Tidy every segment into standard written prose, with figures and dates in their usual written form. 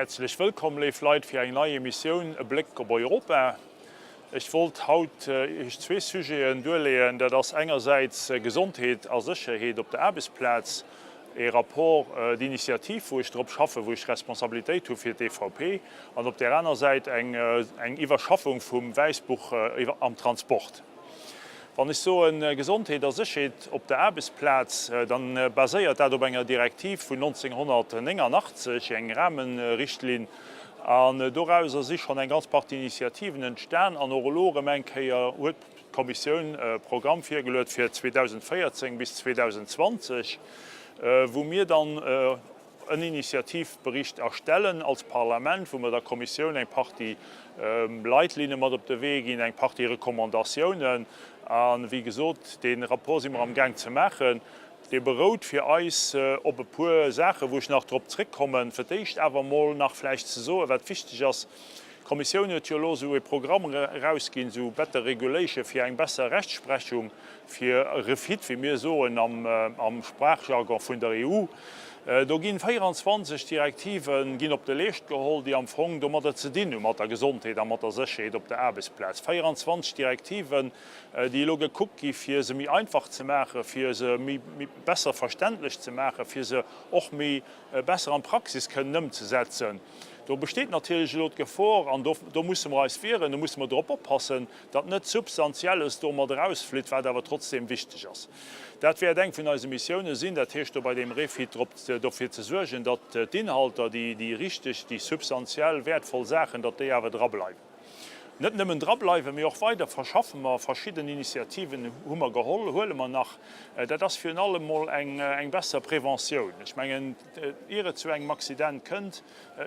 Häerzlech wëllkomm, léif Leit, fir eng nei Emissioun E Bléck op Europa. Ech wollt haut Iech zwee Sujeten duerleeën. Dat ass engersäits Gesondheet a Sécherheet op der Aarbechtsplaz, ee Rapport d'initiative, wou ech drop schaffen, wou ech Responsabilitéit hu fir d'EVP, an op där aner Säit eng Iwwerschaffung vum Wäissbuch am Transport. Wann ech soen Gesondheet a Sécherheet op der Aarbechtsplaz, da baséiert dat op enger Direktiv vun 1989, eng Rahmenrichtlinn, an dorauser si schonn eng ganz Partie Initiativen entstan. An och elo erëm eng Kéier huet d'Kommissioun e Programm virgeluet fir 2014 bis 2020, wou mir dann en Initiativbericht erstellen als Parlament, wou mer der Kommissioun eng Partie Leitlinne mat op de Wee ginn, eng Partie Recommandatiounen. A wéi gesot, dee Rapport si mer amgaang ze maachen. Dee berout fir eis op e puer Saachen, wou ech nach drop zréckkommen. Fir d'éischt awer emol nach vläicht ze soen, wat wichteg ass, D'Kommissioun huet jo elo esou e Programm erausginn, esou Better Regulation, fir eng besser Rechtsprechung, fir Refit, wéi mir soen am Sprachjargon vun der EU. Do ginn 24 Direktive ginn op de Leescht geholl, déi am Fong domadder ze dinn hu mat der Gesondheet a mat der Sécherheet op der Aarbechtsplaz. 24 Direktiven, déi elo gekuckt gi fir se méi einfach ze maachen, fir se méi besser verständlech ze maachen, fir se och méi besser an d'Praxis kënnen ëmzesetzen. Do besteet natierlech elo d'Gefor, an do do musse mer eis wieren, do musse mer drop oppassen, datt net Substantielles domat erausflitt, wat awer trotzdeem wichteg ass. Dat wäert eng vun eise Missiounen sinn, dat heescht do bei deem Refit drop dofir ze suergen, datt d'Inhalter, déi déi richteg, déi substantiell wäertvoll Saachen, datt déi awer drableiwen. Net nëmmen drableiwen, mee och weider verschaffe mer. Verschidden Initiativen hu mer geholl, huele mer nach. Dat ass virun allem mol eng besser Preventioun. Ech mengen, ier et zu engem Accident kënnt,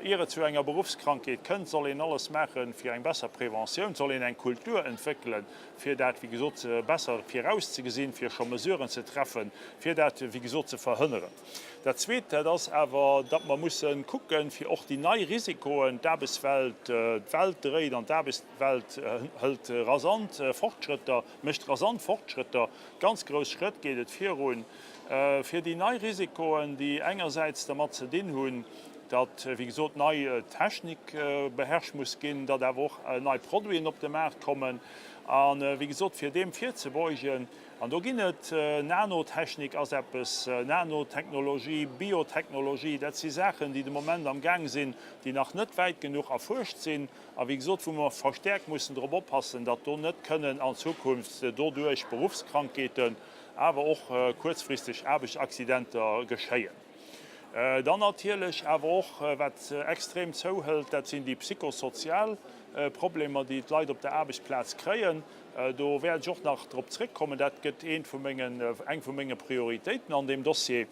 ier et zu enger Beruffskrankheet kënnt, soll een alles maache fir eng besser Preventioun, soll een eng Kultur entwéckelen, fir dat, wéi gesot, besser virauszegesinn, fir scho Mesuren ze treffen, fir dat, wéi gesot, ze verhënneren. Dat Zweet, dat ass awer, datt mer musse kucken, fir och déi nei Risikoen, d'Aarbechtswelt, d'Welt dréit an d'Aarbechtswelt hëlt rasant Fortschrëtter, mécht rasant Fortschrëtter, ganz grouss Schrëtt geet et virun, fir déi nei Risikoen, déi engersäits dermat ze dinn hunn, datt, wéi gesot, nei Technik beherrscht muss ginn, datt awer och nei Produiten op de Maart kommen a wéi gesot, fir deem virzebeugen, An do ginn et, Nanotechnik ass eppes, Nanotechnologie, Biotechnologie, dat si Saachen, déi de Moment am Gaang sinn, déi nach net wäit genuch erfuerscht sinn a wéi gesot, wou mer verstäerkt mussen drop oppassen, datt do net kënnen an Zukunft doduerch Beruffskrankheeten, awer och kuerzfristeg Aarbechtsaccidenter geschéien. Dann natierlech awer och, wat extrem zouhëlt, dat sinn déi psychosozial Problemer, déi d'Leit op der Aarbechtsplaz kréien. Do wäert ech och nach drop zréckkommen. Dat gëtt eent vu mengen, eng vu menge Prioritéiten an deem Dossier.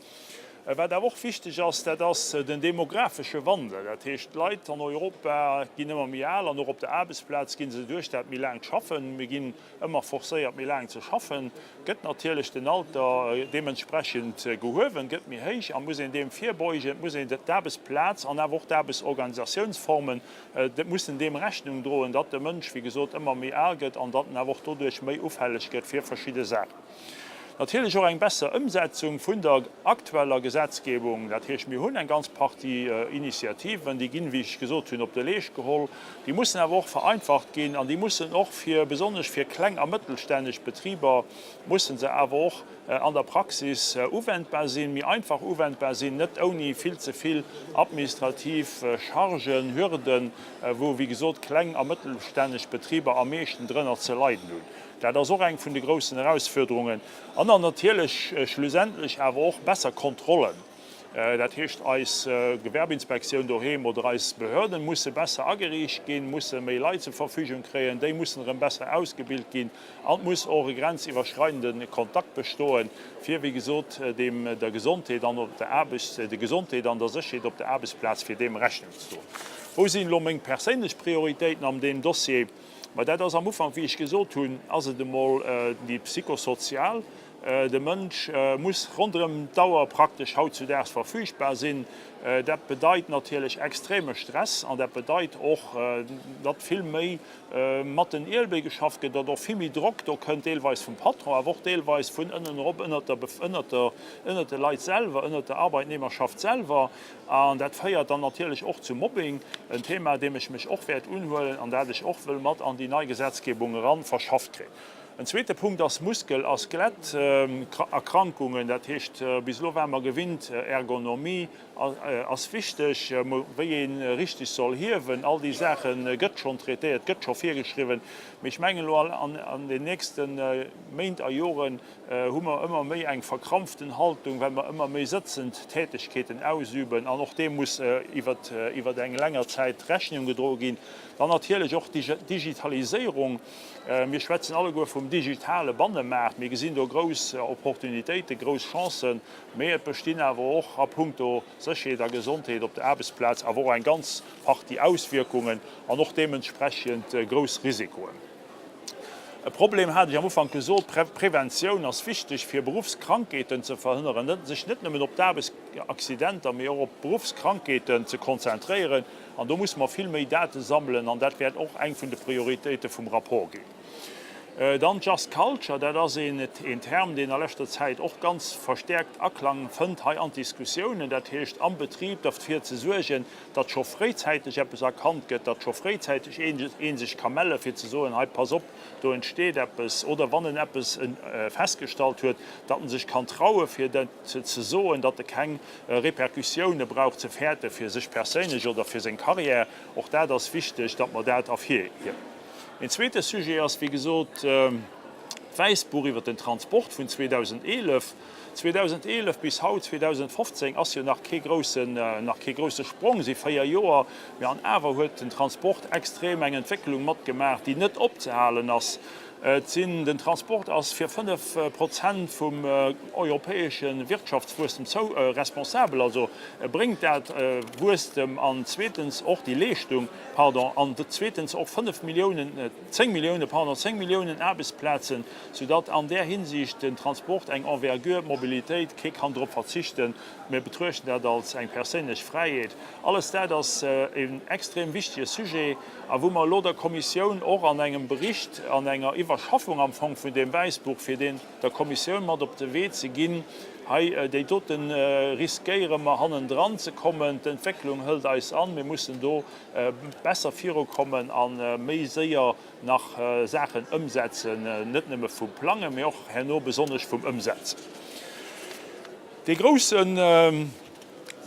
Wat awer och wichteg ass, dat ass den demografesche Wandel. Dat heescht, d'Leit an Europa ginn ëmmer méi al an och op der Aarbechtsplaz gi se duerch dat méi laangt Schaffen. Mir ginn ëmmer forcéiert méi laang ze schaffen, gëtt natierlech den Alter deementsprechend gehuewen, gëtt méi héich a muss een deem virbeugen. Et muss een d'Aarbechtsplaz an awer och d'Aarbechtsorganisatiounsformen mussen deem Rechnung droen, datt de Mënsch, wéi gesot, ëmmer méi al gëtt an datt en awer och doduerch méi ufälleg gëtt fir verschidde Saachen. Natierlech och eng besser Ëmsetzung vun der aktueller Gesetzgebung. Dat heescht, mir hunn eng ganz Partie Initiativen, déi ginn, wéi ech gesot hunn, op de Leescht geholl. Déi mussen awer och vereinfacht ginn an déi mussen och fir, besonnesch fir kleng a mëttelstänneg Betriber, mussen se awer och an der Praxis uwendbar sinn, méi einfach uwendbar sinn, net ouni vill ze vill administrativ Chargen, Hürden, wou, wéi gesot, kleng a mëttelstänneg Betriber am meeschten drënner ze leiden hunn. Dat ass och eng vun de groussen Erausfuerderungen. An dann natierlech schlussendlech awer och besser Kontrollen. Dat heescht, eis Gewerbeinspektioun doheem oder eis Behörden musse besser ageriicht ginn, musse méi Leit zur Verfügung kréien, déi mussen erëm besser ausgebilt ginn an et muss och e grenziwwerschreidende Kontakt bestoen, fir, wéi gesot, deem der Gesondheet an op der Aarbecht, der Gesondheet an der Sécherheet op der Aarbechtsplaz, fir deem Rechnung ze droen. Wou sinn elo meng perséinlech Prioritéiten an deem Dossier? Mä dat ass am Ufank, wéi ech gesot hunn, ass et emol déi psychosozial. De Mënsch muss ronderëm d'Auer praktesch hautzudaags verfügbar sinn. Dat bedeit natierlech extreme Stress an dat bedeit och, datt vill méi mat den Ielbéi geschafft gëtt, datt och vill méi Drock do kënnt, deelweis vum Patron, awer och deelweis vun ënnen erop, ënnert der, ënnert der, ënnert de Leit selwer, ënnert der Arbeitnehmerschaft selwer. An dat féiert dann natierlech och zu Mobbing, en Thema, deem ech mech och wäert unhuelen an dat ech och wëll mat an déi nei Gesetzgebung eran verschafft kréien. En zweete Punkt ass Muskel a Skeletterkrankungen. Dat heescht, bis elo ware mer gewinnt, Ergonomie ass wichteg, wéi ee richteg soll hiewen, all déi Saache gëtt schonn traitéiert, gëtt scho virgeschriwwen. Mee ech mengen elo an den nächste Méint a Joren hu mer ëmmer méi eng verkrampften Haltung, well mer ëmmer méi sëtzend Tätegkeeten ausüben. An och deem muss iwwer eng länger Zäit Rechnung gedroe ginn. Dann natierlech och d'Digitaliséierung. Mir schwätzen alleguer vum digitale Bannemaart. Mir gesinn do grouss Opportunitéiten, grouss Chancen, mee et bestinn awer och a puncto Sécherheet a Gesondheet op der Aarbechtsplaz awer och eng ganz Partie Auswierkungen an och deementsprechend grouss Risikoen. E Problem hat ech am Ufank gesot, Preventioun ass wichteg, fir Beruffskrankheeten ze verhënneren, sech net nëmmen op d'Aarbechtsaccidenter, mee och op d'Beruffskrankheeten ze konzentréieren. An do musse mer vill méi Date sammelen an dat wäert och eng vun de Prioritéite vum Rapport ginn. Dann Just Culture, dat ass een Term, deen a leschter Zäit och ganz verstäerkt Aklang fënnt hei an d'Diskussiounen. Dat heescht am Betrib derfir ze suergen, datt scho fréizäiteg eppes erkannt gëtt, datt scho fréizäiteg ee sech ka melle fir ze soen, hei pass op, do entsteet eppes, oder wann en eppes festgestallt huet, datt en sech kann traue fir dat ze soen, datt e keng Repercussioune brauch ze fäerte fir sech perséinlech oder fir seng Carrière. Och dat ass wichteg, datt mer dat ervirhiewen. Een zweete Sujet ass, wéi gesot, d'Wäissbuch iwwert den Transport vun 2011. 2011 bis haut, 2015, ass jo nach kee groussen, nach kee grousse Sprong, si véier Joer, mee an awer huet den Transport extrem eng Entwécklung matgemaach, déi net opzehalen ass. Et sinn, den Transport ass fir 5 Prozent vum europäesche Wirtschaftswuesstem zou responsabel, also e bréngt dat Wuesstem an zweetens och déi Leeschtung, pardon, an zweetens och 5 Milliounen, 10 Milliounen, pardon, 10 Milliounen Aarbechtsplazen, soudatt an där Hinsicht den Transport eng Envergure, d'Mobilitéit, kee kann drop verzichten. Mir betruechten dat als eng perséinlech Fräiheet. Alles dat ass en extrem wichtige Sujet a wou mer elo der Kommissioun och an engem Bericht, an enger Iwwerschaffung am Fong vun deem Wäissbuch, fir deen der Kommissioun mat op de Wee ze ginn, hei déi dote riskéiere mer hannendran ze kommen, d'Entwécklung hëlt eis an, mir mussen do besser virukommen a méi séier nach Saachen ëmsetzen, net nëmme vum Plangen, mee och herno besonnesch vum Ëmsetzen. Dee groussen,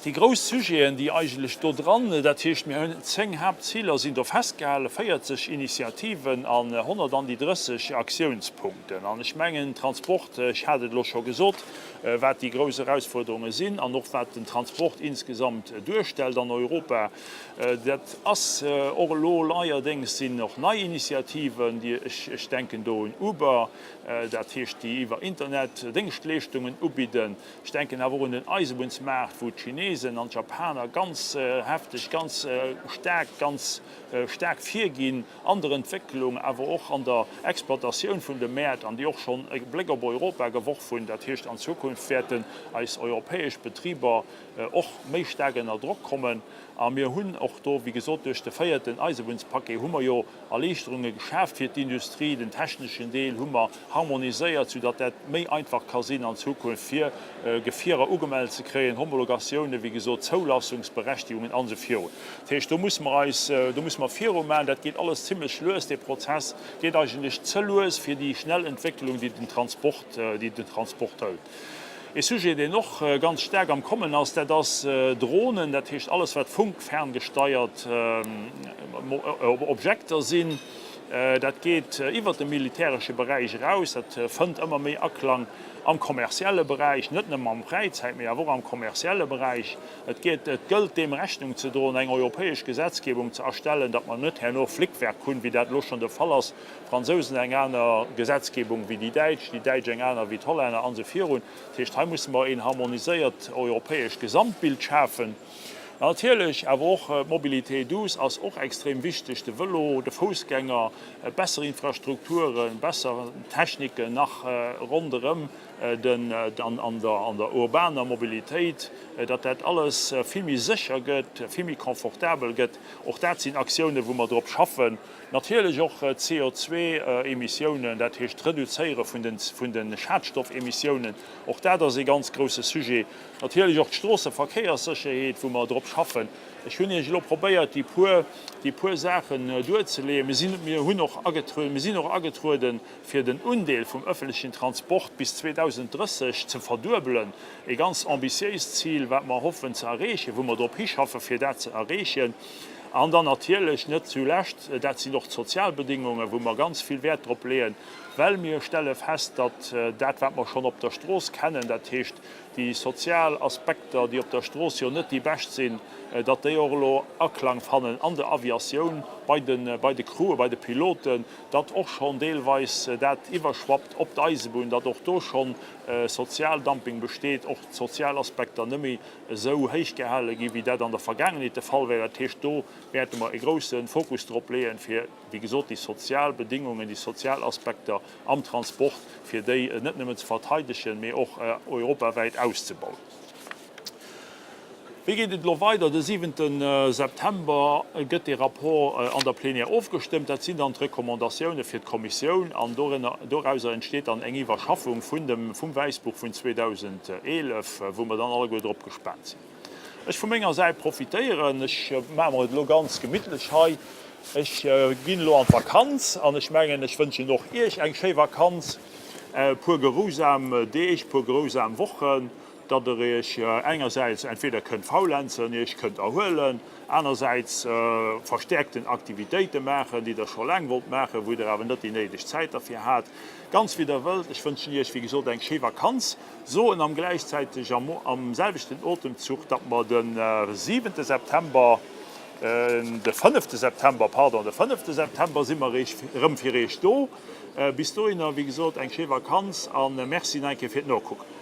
déi grouss Sujeten, déi eigentlech do dran, dat heescht, mir hunn 10 Haaptziler sinn do festgehalen, 40 Initiativen an 100 an déi 30 Aktiounspunkten. An ech mengen, Transport, ech hat et elo scho gesot, wat déi grouss Erausfuerderunge sinn an och wat den Transport insgesamt duerstellt an Europa, dat ass och elo neierdéngs sinn och nei Initiativen, déi, ech denken do un Uber, dat heescht déi iwwer Internet Déngschtleeschtungen ubidden. Ech denken awer och un den Eisebunnsmaart, wou d'Chinesen an d'Japaner ganz hefteg, ganz staark, ganz staark virginn an der Entwécklung, awer och an der Exploitatioun vun de Mäert an déi och schonn e Bléck op Europa geworf hunn. Dat heescht, an Zukunft wäerten eis europäesch Betriber och méi staark ënner Drock kommen. A mir hunn och do, wéi gesot, duerch de véierten Eisebunnspaquet hu mer jo Erliichterunge geschaaft fir d'Industrie. Den techneschen Deel hu mer harmoniséiert, soudatt dat méi einfach ka sinn an Zukunft, fir Gefierer ugemellt ze kréien, Homologatiounen, wéi gesot, Zoulassungsberechtigungen an esou virun. Dat heescht, do musse mer eis, do musse mer virumaachen. Dat geet alles zimlech lues, dee Prozess geet eigentlech ze lues fir déi schnell Entwécklung, déi den Transport, déi den Transport hëlt. Ee Sujet, deen och ganz staark am Kommen ass, dat ass Dronen, dat heescht alles wat funkferngesteiert Objekter sinn. Dat geet iwwert de militäresche Beräich eraus, dat fënnt ëmmer méi Aklang am kommerzielle Beräich, net nëmmen am Fräizäit-, mee awer och am kommerzielle Beräich. Et geet, et gëllt deem Rechnung ze droen, eng europäesch Gesetzgebung ze erstellen, datt mer net herno Flickwerk hunn, wéi dat elo schonn de Fall ass, D'Fransousen eng aner Gesetzgebung wéi déi Däitsch, déi Däitsch eng aner wéi d'Hollänner an esou virun. Dat heescht, hei musse mer een harmoniséiert europäescht Gesamtbild schafen. Natierlech awer och d'Mobilité douce ass och extrem wichteg, de Vëlo, de Foussgänger, besser Infrastrukturen, besser Techniken nach ronderëm. Den, an der urbaner Mobilitéit, datt dat alles vill méi sécher gëtt, vill méi confortabel gëtt. Och dat sinn Aktiounen, wou mer drop schaffen. Natierlech och d'CO2-Emissiounen, dat heescht d'Reduzéiere vun de Schadstoffemissiounen. Och dat ass ee ganz grouse Sujet. Natierlech och d'Stroosseverkéierssécherheet, wou mer drop schaffen. Ech hunn Iech elo probéiert, déi puer, déi puer Saachen duerzeleeën. Mir sinn, mir hunn och agetrueden, mir sinn och agetrueden, fir den Undeel vum öffentlechen Transport bis 2030 ze verduebelen, e ganz ambitiéist Zil, wat mer hoffen ze erreechen, wou mer drop hischaffen, fir dat ze erreechen. An dann natierlech net zulescht, dat sinn och d'Sozialbedingungen, wou mer ganz vill Wäert drop leeën, well mir stelle fest, datt dat, wat mer schonn op der Strooss kennen, dat heescht déi sozial Aspekter, déi op der Strooss jo net déi bescht sinn, datt déi och elo Aklang fannen an der Aviatioun, bei de Crewen, bei de Piloten, datt och schonn deelweis dat iwwerschwappt op d'Eisebunn, datt och do schonn Sozialdumping besteet, och d'sozial Aspekter net méi esou héich gehale ginn, wéi dat an der Vergaangenheet de Fall war. Dat heescht, do wäerte mer e grousse Fokus drop leeën, fir, wéi gesot, déi sozial Bedingungen, déi sozial Aspekter am Transport, fir déi net nëmmen ze verteidegen, mee och europawäit auszebauen. Wéi geet et elo weider? De siwente September gëtt dee Rapport an der Plenière ofgestëmmt. Dat sinn dann d'Recommandatioune fir d'Kommissioun an dorauser entsteet dann eng Iwwerschaffung vun dem, vum Wäissbuch vun 2011, wou mer dann alleguer drop gespaant sinn. Ech vu menger Säit profitéieren, ech maache mer et elo ganz gemittlech hei, ech ginn elo an d'Vakanz an ech mengen, ech wënschen och Iech eng schéi Vakanz, e puer gerousam Deeg, puer gerousam Wochen. datt Der Iech engersäits entweder kënnt faulenzen, Iech kënnt erhuelen, anersäits verstäerkten Aktivitéite maachen, déi Der scho laang wollt maachen, wou Der awer net déi néideg Zäit derfir hat. Ganz wéi Der wëllt. Ech wënschen Iech, wéi gesot, eng schéi Vakanz, soen am gläichzäiteg am selwechten Otemzuch, datt mer de siwente September, de fënnefte September, pardon, de fënnefte September si mer erëm fir Iech do. Bis dohinner, wéi gesot, eng schéi Vakanz a Merci nach eng Kéier fir d'Nokucken.